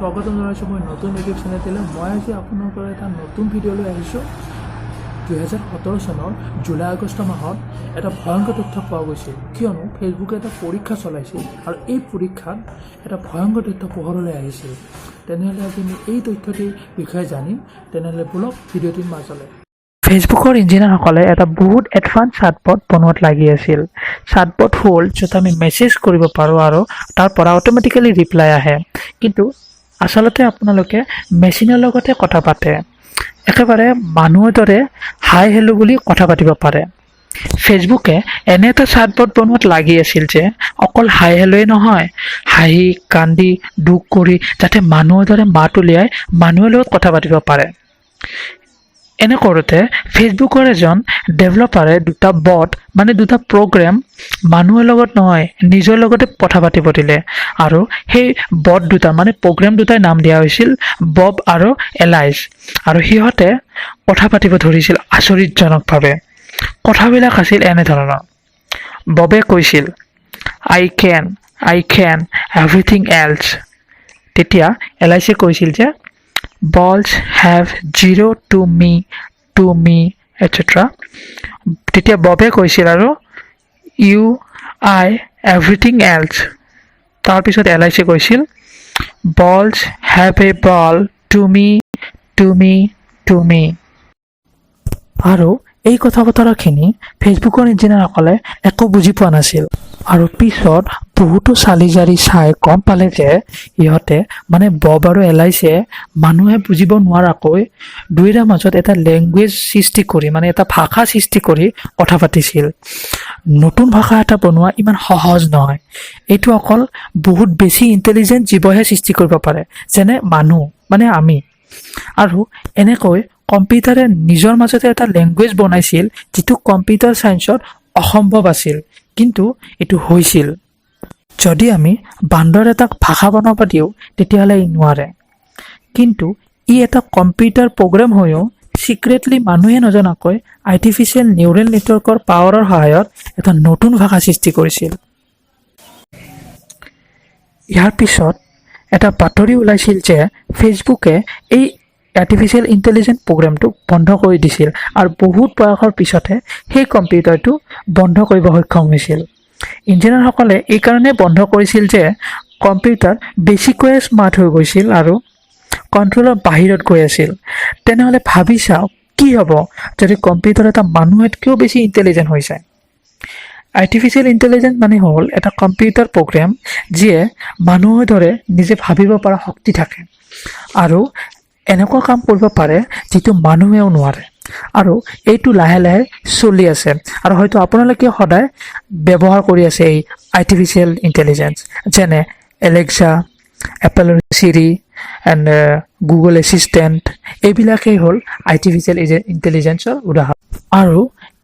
স্বাগতম জনাইছোঁ মই নতুন ইউটিউব চেনেলটোলৈ। মই আজি আপোনালোকৰ এটা নতুন ভিডিঅ' লৈ আহিছোঁ। 2017 চনৰ জুলাই আগষ্ট মাহত এটা ভয়ংকৰ তথ্য পোৱা গৈছিল, কিয়নো ফেচবুকে এটা পৰীক্ষা চলাইছিল আৰু এই পৰীক্ষাত এটা ভয়ংকৰ তথ্য পোহৰলৈ আহিছিল। তেনেহ'লে আজি আমি এই তথ্যটিৰ বিষয়ে জানিম। তেনেহ'লে ব'লক ভিডিঅ'টিৰ মাজলৈ। ফেচবুকৰ ইঞ্জিনিয়াৰসকলে এটা বহুত এডভান্স চাটবট বনোৱাত লাগি আছিল। চাটবট হ'ল য'ত আমি মেছেজ কৰিব পাৰোঁ আৰু তাৰ পৰা অট'মেটিকেলি ৰিপ্লাই আহে, কিন্তু আচলতে আপোনালোকে মেচিনৰ লগতে কথা পাতে। একেবাৰে মানুহৰ দৰে হাই হেল্ল' বুলি কথা পাতিব পাৰে। ফেচবুকে এনে এটা চাটবট বনোৱাত লাগি আছিল যে অকল হাই হেল্ল'য়ে নহয়, হাঁহি কান্দি দুখ কৰি যাতে মানুহৰ দৰে মাত উলিয়াই মানুহৰ লগত কথা পাতিব পাৰে। এনে কৰোঁতে ফেচবুকৰ এজন ডেভেলপাৰে দুটা বট, মানে দুটা প্ৰগ্ৰেম, মানুহৰ লগত নহয়, নিজৰ লগতে কথা পাতিব দিলে আৰু সেই বট দুটা, মানে প্ৰগ্ৰেম দুটাৰ নাম দিয়া হৈছিল বব আৰু এলাইজ। আৰু সিহঁতে কথা পাতিব ধৰিছিল আচৰিতজনকভাৱে। কথাবিলাক আছিল এনেধৰণৰ। ববে কৈছিল, "I can, I can everything else." তেতিয়া এলাইছে কৈছিল যে "Balls have zero to me, to me, etcetera." তেতিয়া ববে কৈছিল আৰু "You I everything else." তাৰপিছত এলাইছে কৈছিল, "Balls have a ball to me, to me, to me." আৰু এই কথা বতৰাখিনি ফেচবুকৰ ইঞ্জিনিয়াৰসকলে একো বুজি পোৱা নাছিল। আৰু পিছত বহুতো চালি জাৰি চাই গম পালে যে ইহঁতে, মানে বব আৰু এলাইছে, মানুহে বুজিব নোৱাৰাকৈ দুয়োৰে মাজত এটা লেংগুৱেজ সৃষ্টি কৰি, মানে এটা ভাষা সৃষ্টি কৰি কথা পাতিছিল। নতুন ভাষা এটা বনোৱা ইমান সহজ নহয়। এইটো অকল বহুত বেছি ইণ্টেলিজেণ্ট জীৱহে সৃষ্টি কৰিব পাৰে, যেনে মানুহ, মানে আমি। আৰু এনেকৈ কম্পিউটাৰে নিজৰ মাজতে এটা লেংগুৱেজ বনাইছিল, যিটো কম্পিউটাৰ ছায়েন্সত অসম্ভৱ আছিল, কিন্তু এইটো হৈছিল। যদি আমি বান্দৰ এটাক ভাষা বনাব দিওঁ, তেতিয়াহ'লে ই নোৱাৰে। কিন্তু ই এটা কম্পিউটাৰ প্ৰগ্ৰেম হৈও চিক্ৰেটলি মানুহে নজনাকৈ আৰ্টিফিচিয়েল নিউৰেল নেটৱৰ্কৰ পাৱাৰৰ সহায়ত এটা নতুন ভাষা সৃষ্টি কৰিছিল। ইয়াৰ পিছত এটা বাতৰি ওলাইছিল যে ফেচবুকে এই আৰ্টিফিচিয়েল ইণ্টেলিজেঞ্চ প্ৰগ্ৰেমটো বন্ধ কৰি দিছিল আৰু বহুত প্ৰয়াসৰ পিছতহে সেই কম্পিউটাৰটো বন্ধ কৰিব সক্ষম হৈছিল। ইঞ্জিনিয়াৰসকলে এইকাৰণে বন্ধ কৰিছিল যে কম্পিউটাৰ বেছিকৈয়ে স্মাৰ্ট হৈ গৈছিল আৰু কণ্ট্ৰলৰ বাহিৰত গৈ আছিল। তেনেহ'লে ভাবি চাওক, কি হ'ব যদি কম্পিউটাৰ এটা মানুহতকৈও বেছি ইণ্টেলিজেণ্ট হৈ যায়? আৰ্টিফিচিয়েল ইণ্টেলিজেঞ্চ মানে হ'ল এটা কম্পিউটাৰ প্ৰগ্ৰেম, যিয়ে মানুহৰ দৰে নিজে ভাবিব পৰা শক্তি থাকে আৰু এনেকুৱা কাম কৰিব পাৰে যিটো মানুহেও নোৱাৰে। আৰু এইটো লাহে লাহে চলি আছে আৰু হয়তো আপোনালোকে সদায় ব্যৱহাৰ কৰি আছে এই আৰ্টিফিচিয়েল ইণ্টেলিজেঞ্চ, যেনে এলেক্সা, এপেলৰ চিৰি এণ্ড গুগল এছিষ্টেণ্ট। এইবিলাকেই হ'ল আৰ্টিফিচিয়েল ইণ্টেলিজেঞ্চৰ উদাহৰণ। আৰু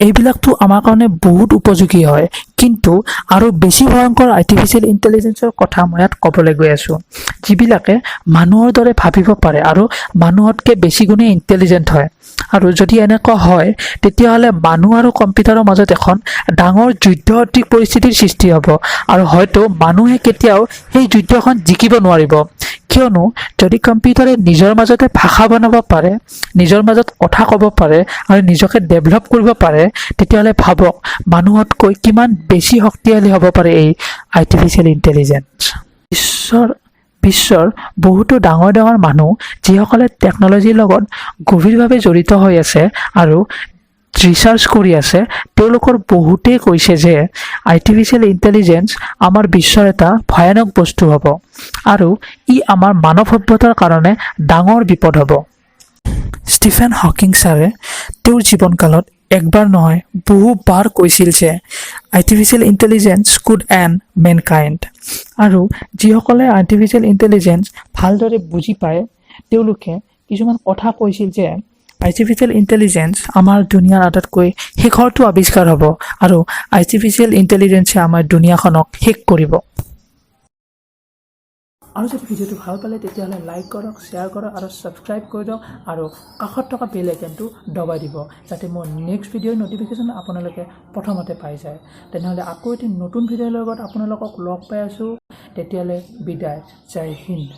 এইবিলাকতো আমাৰ কাৰণে বহুত উপযোগী হয়, কিন্তু আৰু বেছি ভয়ংকৰ আৰ্টিফিচিয়েল ইণ্টেলিজেঞ্চৰ কথা মই ইয়াত ক'বলৈ গৈ আছোঁ, যিবিলাকে মানুহৰ দৰে ভাবিব পাৰে আৰু মানুহতকৈ বেছি গুণে ইণ্টেলিজেণ্ট হয়। আৰু যদি এনেকুৱা হয়, তেতিয়াহ'লে মানুহ আৰু কম্পিউটাৰৰ মাজত এখন ডাঙৰ যুদ্ধসদৃশ পৰিস্থিতিৰ সৃষ্টি হ'ব আৰু হয়তো মানুহে কেতিয়াও সেই যুদ্ধখন জিকিব নোৱাৰিব। কিয়নো যদি কম্পিউটাৰে নিজৰ মাজতে ভাষা বনাব পাৰে, নিজৰ মাজত কথা ক'ব পাৰে আৰু নিজকে ডেভেলপ কৰিব পাৰে, তেতিয়াহ'লে ভাবক মানুহতকৈ কিমান বেছি শক্তিশালী হ'ব পাৰে এই আৰ্টিফিচিয়েল ইণ্টেলিজেঞ্চ। বিশ্বৰ বহুতো ডাঙৰ ডাঙৰ মানুহ, যিসকলে টেকন'লজিৰ লগত গভীৰভাৱে জড়িত হৈ আছে আৰু ৰিচাৰ্চ কৰি আছে, তেওঁলোকৰ বহুতেই কৈছে যে আৰ্টিফিচিয়েল ইণ্টেলিজেঞ্চ আমাৰ বিশ্বৰ এটা ভয়ানক বস্তু হ'ব আৰু ই আমাৰ মানৱ সভ্যতাৰ কাৰণে ডাঙৰ বিপদ হ'ব। ষ্টিফেন হকিং ছাৰে তেওঁৰ জীৱনকালত একবাৰ নহয়, বহুবাৰ কৈছিল যে "Artificial intelligence could end mankind." আৰু যিসকলে আৰ্টিফিচিয়েল ইণ্টেলিজেঞ্চ ভালদৰে বুজি পায়, তেওঁলোকে কিছুমান কথা কৈছিল যে আৰ্টিফিচিয়েল ইণ্টেলিজেঞ্চ আমাৰ দুনিয়াৰ আটাইতকৈ শেষৰটো আৱিষ্কাৰ হ'ব আৰু আৰ্টিফিচিয়েল ইণ্টেলিজেঞ্চে আমাৰ দুনিয়াখনক শেষ কৰিব। আৰু যদি ভিডিঅ'টো ভাল পালে, তেতিয়াহ'লে লাইক কৰক, শ্বেয়াৰ কৰক আৰু ছাবস্ক্ৰাইব কৰি দিয়ক আৰু কাষত থকা বেল আইকনটো দবাই দিব, যাতে মোৰ নেক্সট ভিডিঅ'ৰ ন'টিফিকেশ্যন আপোনালোকে প্ৰথমতে পাই যায়। তেনেহ'লে আকৌ এটি নতুন ভিডিঅ'ৰ লগত আপোনালোকক লগ পাই আছোঁ। তেতিয়াহ'লে বিদায়। জয় হিন্দ।